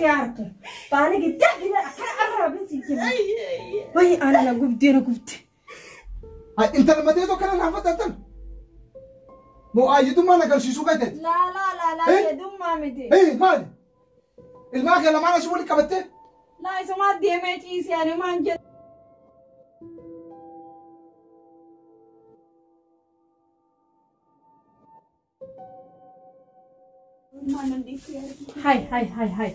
si harku. Baalage dafii akkana arraabin si jenna. Wayi ana na gubdee na gubde. Intala matee tokko kana raanfatattan. Moo ayyidummaa na galchiisuu kan ta'e. Laa laa laa laa Eh? jedhummaa miti. Ee maali? Ilmaan kee lamaan asii walitti qabattee? Laa isumaa deemee ciisee ani maan jedhu. Hai hai hai hai.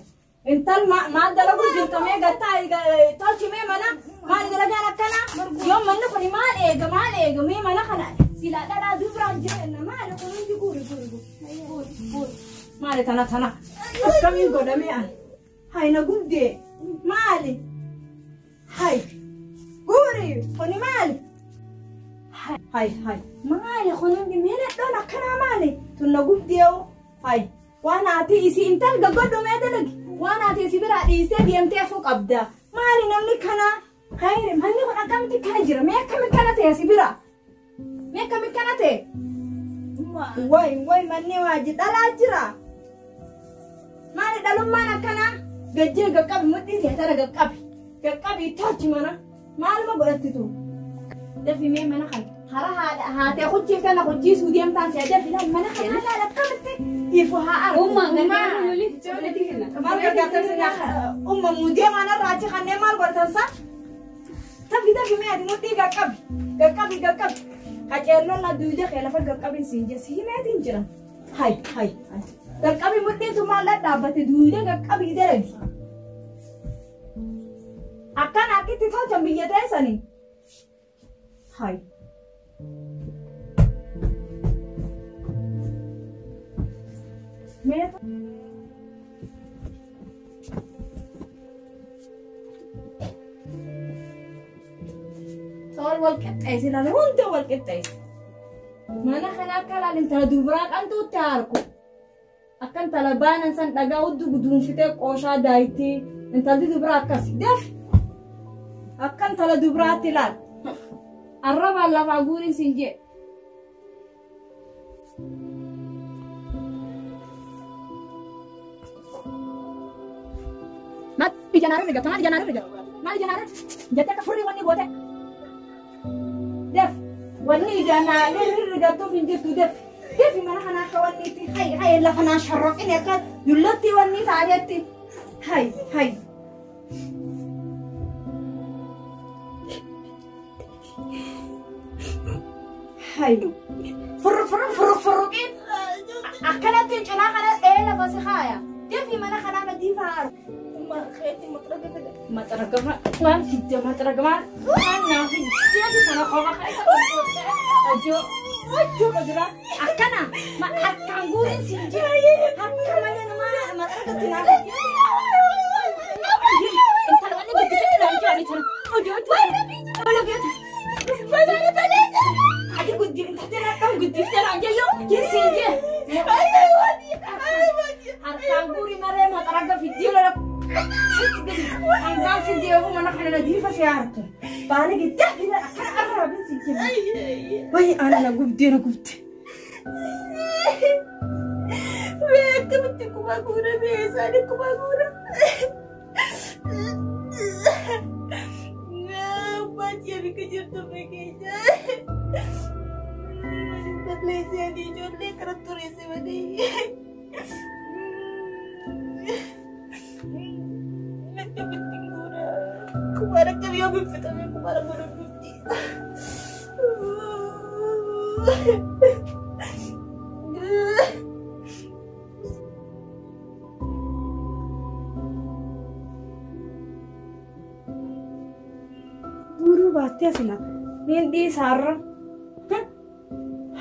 Intal maal dalagu jirta mee gattaa tolchi mee mana maal dalagaan akkana yoo manni kun maal eega maal eega mee mana kana silaa dhalaa dubraan jireenya maal kun hundi guuri guuri guuri guuri maali tana tana akkamiin godhamee an hay na gubdee maali hay guuri kuni maali hay hay maali kun hundi mee nadhoon akkanaa maali tun na gubdee hay waan ati isii intal gaggodhu mee dalagi waan ati isii biraa dhiistee deemtee fuu qabda maali namni kana hayri manni kun akkamitti kana jira mee akkami kana ta'e si bira mee akkami kana ta'e way way manni waaji dhalaa jira maali dhalummaan akkana gajjee gaqqabi mudhii ta'e tana gaqqabi gaqqabi tolchi mana maaluma godhattitu dafi mee mana kana hara haatee kuchiif tana kuchiisuu deemtaan si'a dafi laal mana kana laal akkamitti ifu haa argu. Umma gargaaru yoli. Maal gargaartan umma muudee manarraa achi kanneen maal godhatan sa? Tafi tafi mee ati mudhii qaqqabi qaqqabi qaqqabi qaceelloon la duude kee lafa qaqqabin siin jee si himeetiin jira. Hay hay qaqqabi mudhiin sun maal dhadhaabbate duude qaqqabii dalagi. Akkana akkitti tolchan biyya teessanii. Hay. Mee Toor wal qixxeessi laala hunda wal qixxeessi. Mana kana akka laala intala dubaraa qanxuutti harku. Akka intala baanan san dhagaa hudduu guduunfitee qooshaa daayitti intalli dubaraa akkas daf. Akka intala dubaraatti laala. Arrabaan lafaa guuriin siin jee. Maal ija naarra rigata maal ija naarra rigata maal ija naarra jettee akka furrii wanni goote. Def wanni ija naarra rigattuuf hin jirtu def defi mana kana akka wanni itti hay hay lafa naa sharroqine akka dullatti wanni taatetti hay hay. Hay furruq furruq furruq furruqin akkanatti cinaa kana dhee lafa si haaya defi mana kanaa nadiifa haa argu. Matragama maal fidde matragama maal naa fidde kana qofa ajo ajo jira akkana harkaan guurin siin jira harka malee nama matragatti naa fidde intala wanni guddisee ilaalu jira tana ojo ojo ati guddi intala nadhoon guddiftee naan jeyyo siin jee harkaan guuri maree matraga fiddee lola Hangaan si deemu mana kana nadiifa si harku. Baalage dafi akkana arraabin si jenna. Wayi ana na gubdee na gubde. Mee akkamitti kumaa guura mee isaanii kumaa guura. Maatii abika jirtu mee keessa. Balleessee ani ijoollee kana tureesse malee. Akkamitti guura. Kumaan akkam yoo biffitame kumaan amma dhufti. Guuruu baattee asila. Niin dhiisaarra.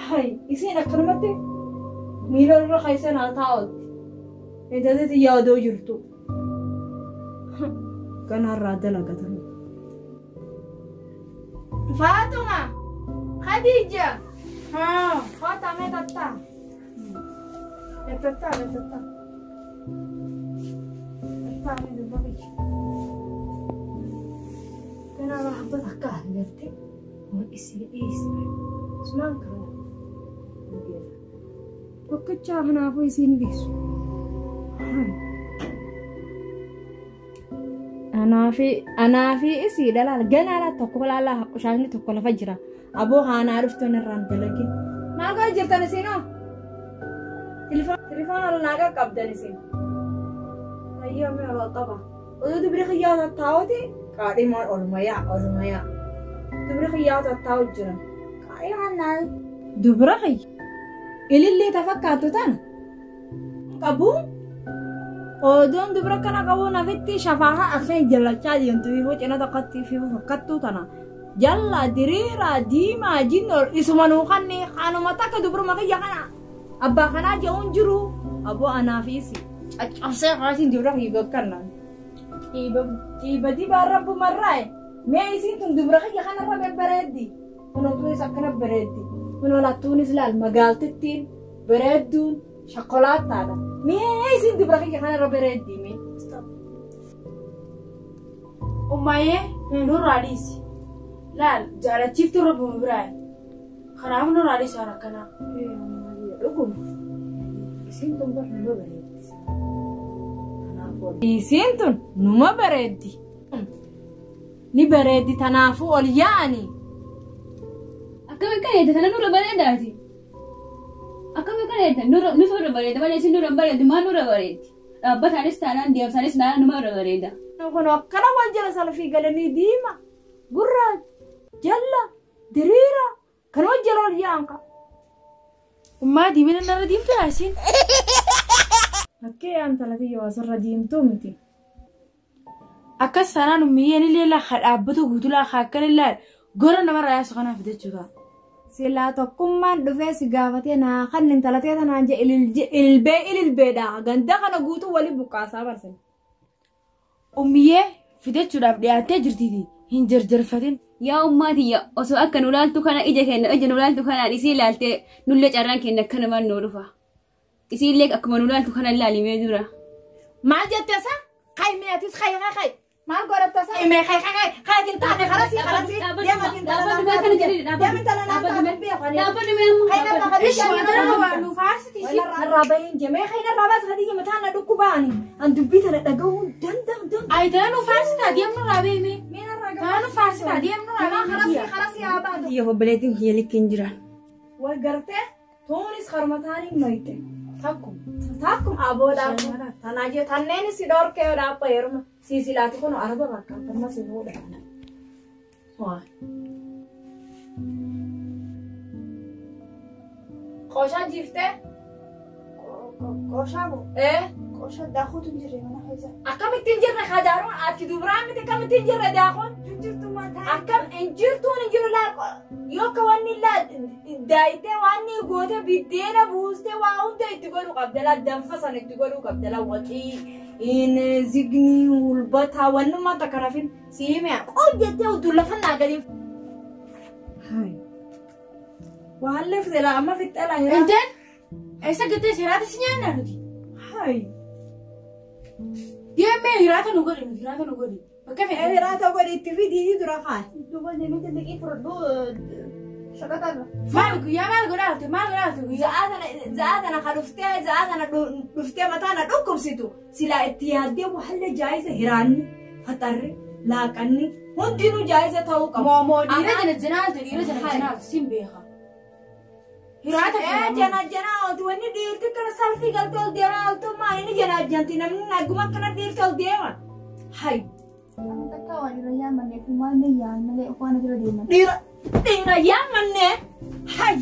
Hay isiin akkanumatti miila irra keessa naa taa'otti. Intalli xiyyaa odoo jirtu. Kanarraa dalagatan. Faatuma! Khadija! Haa, faata mee tattaa. Tattaa mee tattaa. Tattaa mee dubba kiyya. Kanarraa habbata akka argatte isii dhiisa. Sumaan kana. Tokkichaa kanaafuu isiin dhiisu. Anaafi isiidha laala ganaa laala tokko laala qoshaashni tokko lafa jira. Aboo haanaa dhuftuun irraan dalagin. Maal godha jirtan isinoo? Telefoon ol naa qaqqabdan isin. Ayyoo mee ol qaba. Oduu dubri xiyyaa tattaa'uti qaadhimaan olmayaa olmayaa. Dubri xiyyaa tattaa'u jiran. Qaadhimaan naa. Dubra xiyya. Ilillee ta fakkaattu tana. Qabu. Oduun dubra kana qabu nafitti shafaaha akkan jallachaa deemtu fi cina tokkotti fi fakkattuu tana. Jalla diriira diimaa jinnoo isuma nuu kanne kanuma takka dubruma kiyya kana. Abbaa kanaa je'uun jiru aboo anaa fi isi caccabsee kaasiin dubra kiyya gakkannaan. Xiiba dibaa rabbumarraa mee isiin tun dubra kiyya kanarra babbareeddi. Kunoo tunis akkana bareeddi. Kunoo lattuunis laal magaaltittiin bareedduun shokolaataadha. Mee isiin dubra kiyya kanarra bareeddi mee. Ummaayee nurraa dhiisi. Laal jaalachiiftuu rabbuma biraa. Kanaaf nurraa dhiisi waan akkanaa. Dhuguma. Isiin tun bar numa bareeddi. Isiin tun numa bareeddi. Ni bareeddi tanaafuu ol yaa'anii. Akkamiin kana jette tana nurra bareedaati. Akkamiin kana jette nurra nutu irra bareeda malee isin nurra hin bareeddu maal nurra bareeddi. Dhaabbataanis taanaan deemsaanis taanaan numa irra bareeda. Kun akkana wal jala salfii galanii diima, gurraacha, jalla, diriira kan wal jala ol yaa'an qaba. Ummaa diimina narra diimtuu yaasiin. Fakkii yaa intala tiyya wasirra diimtuu miti. Akkas taanaan ummiyyeen illee laa dhaabbata guutuu laa akkana illee gora namarraa yaasu kanaaf jechuudha. Silaa tokkummaan dhufee si gaafatee naa kan intala tee tanaan jee ililbee ililbeedha. Ganda kana guutuu waliin buqqaasaa barsan. Ummiyyee fidachuudhaaf dhiyaattee jirtiiti hin jarjarfatin. Yaa ummaa tiyya osoo akka nu laaltu kana ija keenya ija nu laaltu kanaan isii ilaaltee nullee carraan keenya akka namaan nu dhufa. Isiillee akkuma nu laaltu kana ilaalimee dura. Maal jette isa? Kai mee atis kai kai kai. Maal godhatta isa? Mee kai kai kai. Kai atiin taane karasii karasii. Deema atiin tala naan taate. Deema tala naan taate beekani. Dhaabbadhu mee amma. Kai narraa kadhii Ishi waan nama nu faarsiti isi. Narraa bahin jee mee kai narraa baas kadhii mataa na dhukkubaani. An dubbii tana dhaga'uu danda'u danda'u. Ayi tana nu faarsitaa deemnu raa beeme. Mee narraa Tana nu faarsitaa deemnu raa beeme. Karasii karasii haa baatu. Tiyya obboleettiin kiyya likki hin jiran. Wal gartee tuunis harmataanii mayte. Takkum. Takkum aboodhaa tanaa jee tanneen si dhorkee dhaabba yeruma siisilaati kun araba bakka amma si fuudha. Qooshaa jiiftee? Qooshaa moo? Ee. Qooshaa daakuutu hin jirre mana keessa. Akkamitti hin jirre kadaaruun ati dubaraa miti akkamitti hin jirre daakuun? Jirtu mataa. Akkam hin jirtuun hin jiru laal yoo akka wanni laal daayitee waan ni goote biddeena buustee waa hunda itti godhuu qabda laal danfa sana itti godhuu qabda laal waxii in zignii hulbataa wannummaa takka rafin siimee qool jettee utuu lafa naa gadi. Waan lafte laa amma fixxee laa hiraa. Inteen eessa gattee hiraata si nyaannaa nuti? Hai. Deemee hiraata nu godhi nuti hiraata nu godhi. Bakka fedhe. Hiraata godhi itti fidii dura kaay. Duuba deemee liqii fudhadhu shaqaxarra. Maal guyyaa maal godhaalte maal godhaalte guyyaa. Za'a tana ka dhuftee za'a tana dhuftee mataa na dhukkubsitu silaa itti yaaddee wahallee jaayisa hiraanni faxarri laaqanni hundinuu jaayisa ta'uu qabu. Moomoo dhiira jana janaalte dhiira jana janaalte siin beeka. Hiraata Jana jana ooltu wanni dhiirti kana salfii galtee ol deemaa ooltu maal inni jana janti namni naguma akkana dhiirti ol deema. Hai. Takka waan irra yaamannee fi maal ni yaa'an malee waan asirra deeman. Dhiira dhiira yaamannee. Hai.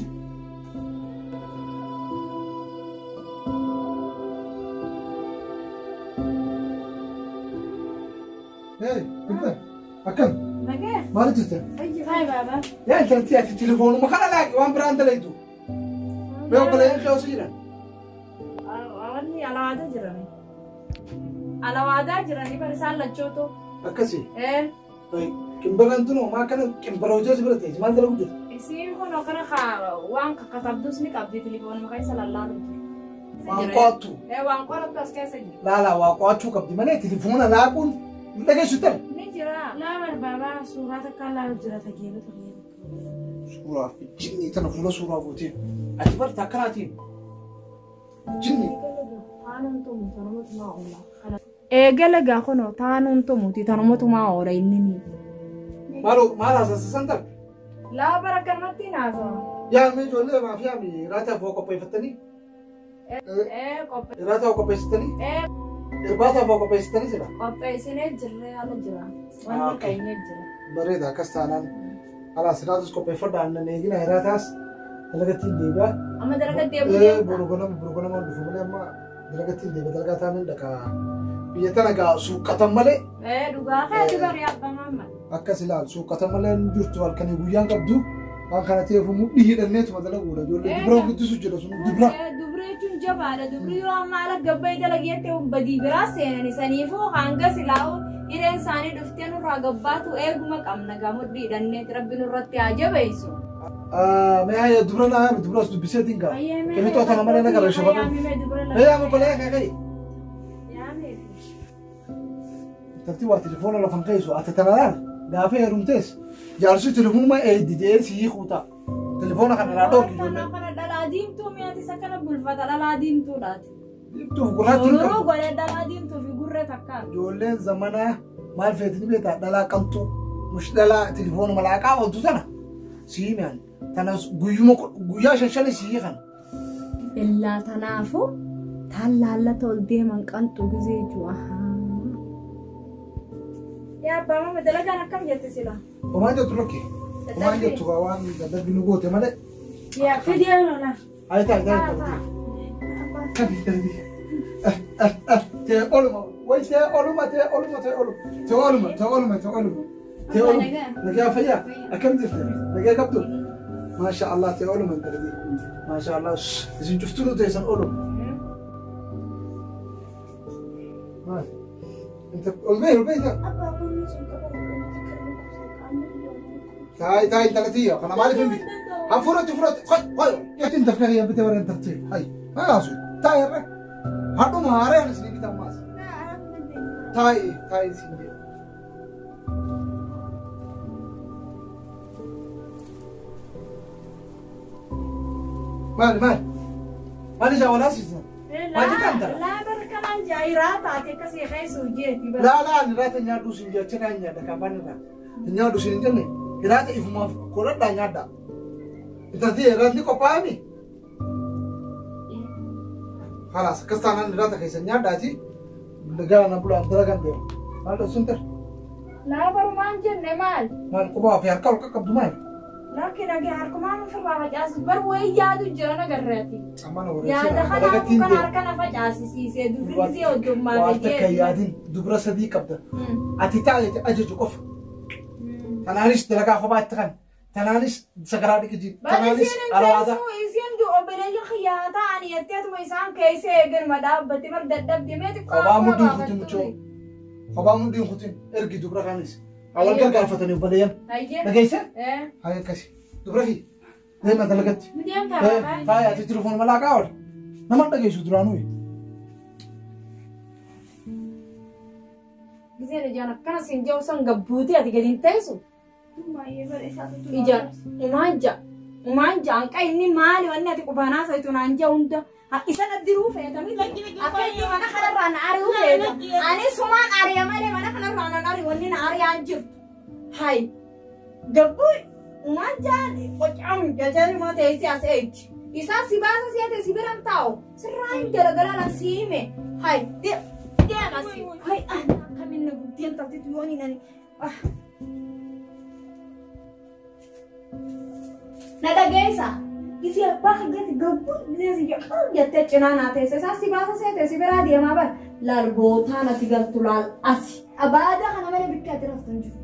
Hey, Kimber, akkam? Nagee. Maal jirta? Hai baaba. Yaa intalti ati telefoonuma kana laaqi waan biraan dalaytu. Mee obboleeyyan kee osoo jiran? Wanni alawaadaa jirani. Alawaadaa jirani bar isaan lachootu. Akkasii. Ee. Kimberlaan tun homaa akkana kimbara hojii si bira teessi maal dalagu jirta? Isiin kun akkana waan katabdus ni qabdi telefoonuma keessa lallaalu jira. Waan qo'attu. Ee waan qorattu as keessa jira. Laalaa waa qo'achuu qabdi malee telefoona laaquun hin dhageessu ta'e. Ni jira. Laa baaba suuraa takkaan laalu jira tageela tokko. Suuraa fi jinni tana fuula suuraa gootee. Ati barta akkanaatiin. Jinni. Aanan tumu sanumatu maa oola. Eegala gaa kunoo taanuun tumuuti tanumatumaa oola inni ni. Maaloo maal haasasisan ta'a? Laa bara kanatti naasawa. Yaa mee ijoollee maaf yaa mi irraataaf waa qopheeffattanii? Ee Irraataaf qopheessitanii? Ee. Irbaataaf waa qopheessitanii jira? Qopheessinee jirree haala jira. Wanni keenyee jira. Bareeda akkas taanaan. Halaas irraatus qopheeffadha aannan eegina irraataas dalagattiin deebi'a. Amma dalaga deemuu Ee deemta. boru ganama dhufu malee amma dalagattiin deebi'a dalagaa taanaan dhaqa. Biyya tana gaa suuqqatan malee Ee dhugaa keeti bari abbaa mamma. akkas ilaal suuqqatan malee hin jirtu halkanii guyyaan qabdu waan kana ta'eef mudhii hidhanneetuma dalaguudha ijoollee dubra guddisu jira sun dubra. Dubri jechuun jabaadha. Dubri yoo amma ala gabbayi dalageette badii biraa seenan saniifuu hanga silaa'u hireen isaanii dhuftee nurraa gabbaatu eeguma qabna gaa mudhii hidhanneeti rabbi nurratti haa jabeessu. Mee hayya dubra naa yaami dubras dubbiseetiin gaa. Qilixoo tana malee na gara shabaqa. Mee yaama balee kakee. Intalti waa telefoona lafan keessu ati tana laal gaafa heerumtees jaarsi telefoonuma eeddi jedhee si hiikuu ta'a. Telefoona kana irraa dhoorki ijoollee. Kana dhalaa diimtuu mi'aati isa kana bulfata dhalaa diimtuudhaati. Diimtuuf gurraatti hin Duruu qabu. godhee dhalaa diimtuu fi gurree takkaa. Ijoolleen zamanaa maal feetini beektaa dhalaa qaltuu mush dhalaa telefoona malaaqaa ooltu sana sii mi'an. Tana guyyuma guyyaa shan shani sii hiikan. Illaa tanaafuu taan laallata ol deeman qanxu gizee jiru. Yaa abbaa mama dalagaan akkam jette sila? Homaa jettu lakke. Homaa jettu waan dadhabbi nu goote malee. Yaa fidee lola. Ayi ta'i ta'i ta'i. Ta'i ta'i. Tee oluma way tee oluma tee oluma tee oluma tee oluma tee oluma tee oluma tee oluma. Nagaa fayyaa akkam jirte nagaa qabdu. Maasha Allah tee oluma intalati. Maasha Allah isin cuftuu teessan oluma. Maal? Inta ol bee ol bee ta'a. Ta'i ta'i intalati kana maaliif hin bitu? Han furati furati qoy qoy. Itti intafka kiyya bitee warreen tartee. Hay maal haasu ta'i irra. Hadhuma haaraan isin bitan maas. Ta'i ta'i isin jedhe. Maali maali? Maali isaa walaasisa? Maal jettan tara? Laa barkanaan jaayiraa taate akkasii keessa hojjeeti. Laa laa ani raata nyaadhu sin jecha kan nyaadha kan baan irraa. Nyaadhu sin hin jenne hiraata ifumaaf godhadhaa nyaadha. Intalti hiraatni qophaa'ami? Khalaas akkas taanaan hiraata keessa nyaadhaati. Gara na bulaan dalagaan deema. Maal sun tar? Laa barumaan jenne maal? Maal qubaa fi harka ol qaqqabdu maal? Laakiin hage harkumaan ofirraa facaasu bar wayii yaadu jira nagarreeti. Amma na Yaada wareessee kanaafuu dalagattiin kan deema. harka na facaasisiisee dubri gisee hojjummaa Waan takka yaadin dubra sadii qabda. Ati taa'eeti ajaju qofa. Tanaanis dalagaa kophaa itti kan. Tanaanis sagaraa dhiqiji. Tanaanis alawaadaa. Isiin obboleeyyan xiyyaa ta'anii jetteetuma isaan keessa eeganuma dhaabbate bar dadhabde mee xiqqoo Kophaa mudhiin kutin mucoo. Kophaa mudhiin kutin ergi dubra kaanis. Awwal gargaarfatanii obboleeyyan. Hayyee. Dhageesse? Ee. Haa akkasi. Dubra fi deema dalagatti. Mi deemtaa baabaa? Taa'ee ati telefoon malaaqaa oole. Nama dhageessu duraanuu. Giseen ijaan akkana siin jiru san gabbuutee ati gadi hin teessu. Ijaan umaan ja'a. Umaan ja'a hanqa inni maali wanni ati qubanaa sayitu naan ja'a hunda. Isa naddiruu feeta miti. Akka inni mana kanarraa na ari'uu feeta. Ani sumaan ari'a malee mana kanarraa na ari'u wanni na ari'aan jirtu. Hai. Gabbuu umaan ja'an qocam jajani moo teessi as eegdi. Isaa si baasa si ate si biran taa'u. Sirraa hin galagalaan si hime. Hai. Deema si. Hai. Akkamiin na guddeen taftitu yoon hin ani. Na dhageessa. Gisee abbaa kiyyaatti gabbuu gisee si jedhu jettee cinaa naa teesse. Isaa si baasa seete si biraa deemaa bara. Laal gootaa natti galtu laal asi. Abaada kana malee bikka ati raftu hin jiru.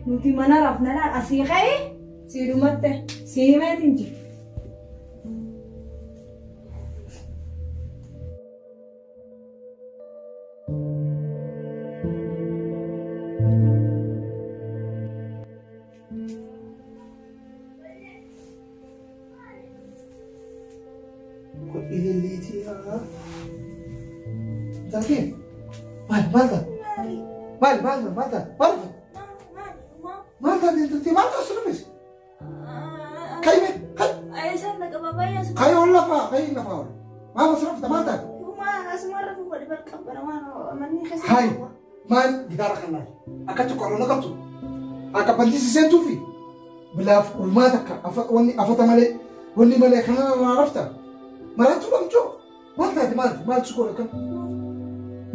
Nuti mana rafna laal asii ka'ee si dhumatte si himeet hin jiru. Ililliitii Intaltiin maal maal taate? Maal maal maal taate? Maal taate? Maal taate intaltii maal taate sun Kai mee kai. Kai ol lafaa kai lafaa ol. Maal as rafta maal taate? Asumarra fuudhee barqabbana waan manni keessa. Hai, maal gitaara kanaa akkatti qorra qabdu akka bantiisi seentuufi bilaaf ulmaata akka wanni afata malee wanni malee kana irraa rafta maraatu dhamcoo maal taate maal maaltu godha kan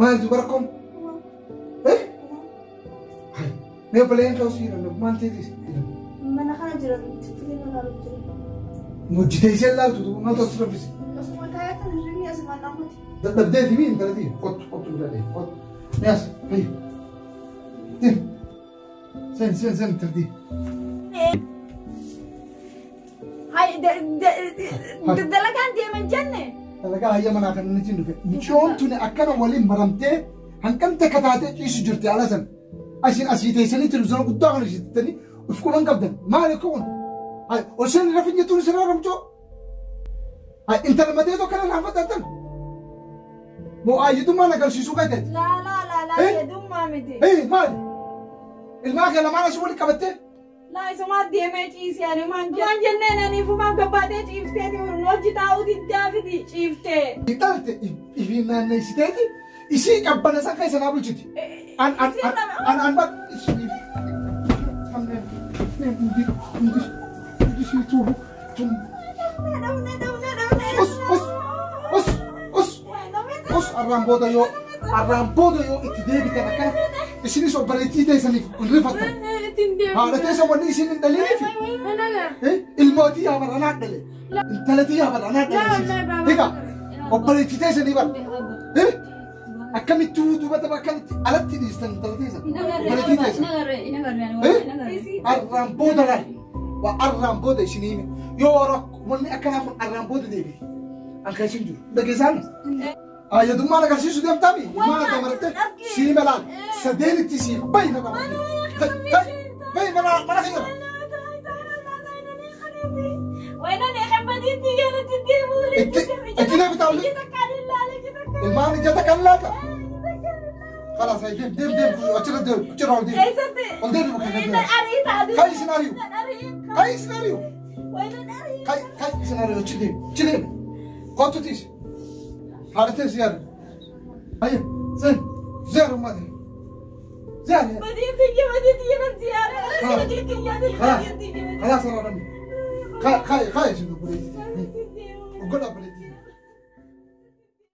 maaltu barakkoon eh hai mee obboleen ka'u si jedhan maal ta'eeti Mana kana jiran fiilma ilaalu jira. Mojjitee isheen laaltu maaltu as raffise. Osuma taa'ee hirribni asuma namooti. Dadhabdeeti mi intalati qottu qottu bira deemi qottu mi'aas hayyu deem sen sen sen intalati. Hay dalagaan deeman jenne. Dalagaa hayya manaa kan inni dhufe mucoon tuni akkana waliin maramtee hanqamte kataatee ciisu jirti ala san asin asii teessanii televizyoona guddaa kana ishitanii uf quban qabdan maali kun osoo hin rafin jettuun isin ramcoo intala matee tokko kana raanfatatan moo ayyidummaan agarsiisuu kan ta'e. Laa laa laa laa jedhummaa miti. Maali ilmaa kee lamaan asii waliin qabattee. Laa isumaa deemee ciisee ani maan jenneen aniifumaan gabbaatee ciiftee hojii taa'uu diddaa fidi ciiftee. Dhalte ifiin naanneessiteeti isii qabbana san keessa naa bulchiti. An an an an an isii. Os os os os os arraan booda yoo arraan booda yoo itti deebitan akkana isinis obboleettii teessaniif hin rifattan. Haadha teessan wanni isin hin dhaliniif ilmootii yaa bara anaa dhale intalatii yaa bara anaa dhale egaa obboleettii teessanii bara akkamittuu duubata akkamitti alatti dhiistan intala teessan obboleettii teessan arraan booda laal waa arraan booda isin hime yoo wanni akkanaa kun arraan booda deebi'e an kan isin jiru dhageessaan ayyadummaan agarsiisu deemtaami maal adda maratte sii melaan sadeenitti sii bayi nama bayi mana mana kiyya itti deebitaa olli ilmaan ijjata kan laata خلاص هاي ديم ديم ديم achirra deem achirra ol deem ol deem kai scenario kai scenario kai kai scenario achi deem achi deem kottu tiis haadha teessi yaada hayya sen ziyaara ummata ziyaara خلاص خلاص خلاص خاي خاي شنو بريتي وقول بريتي.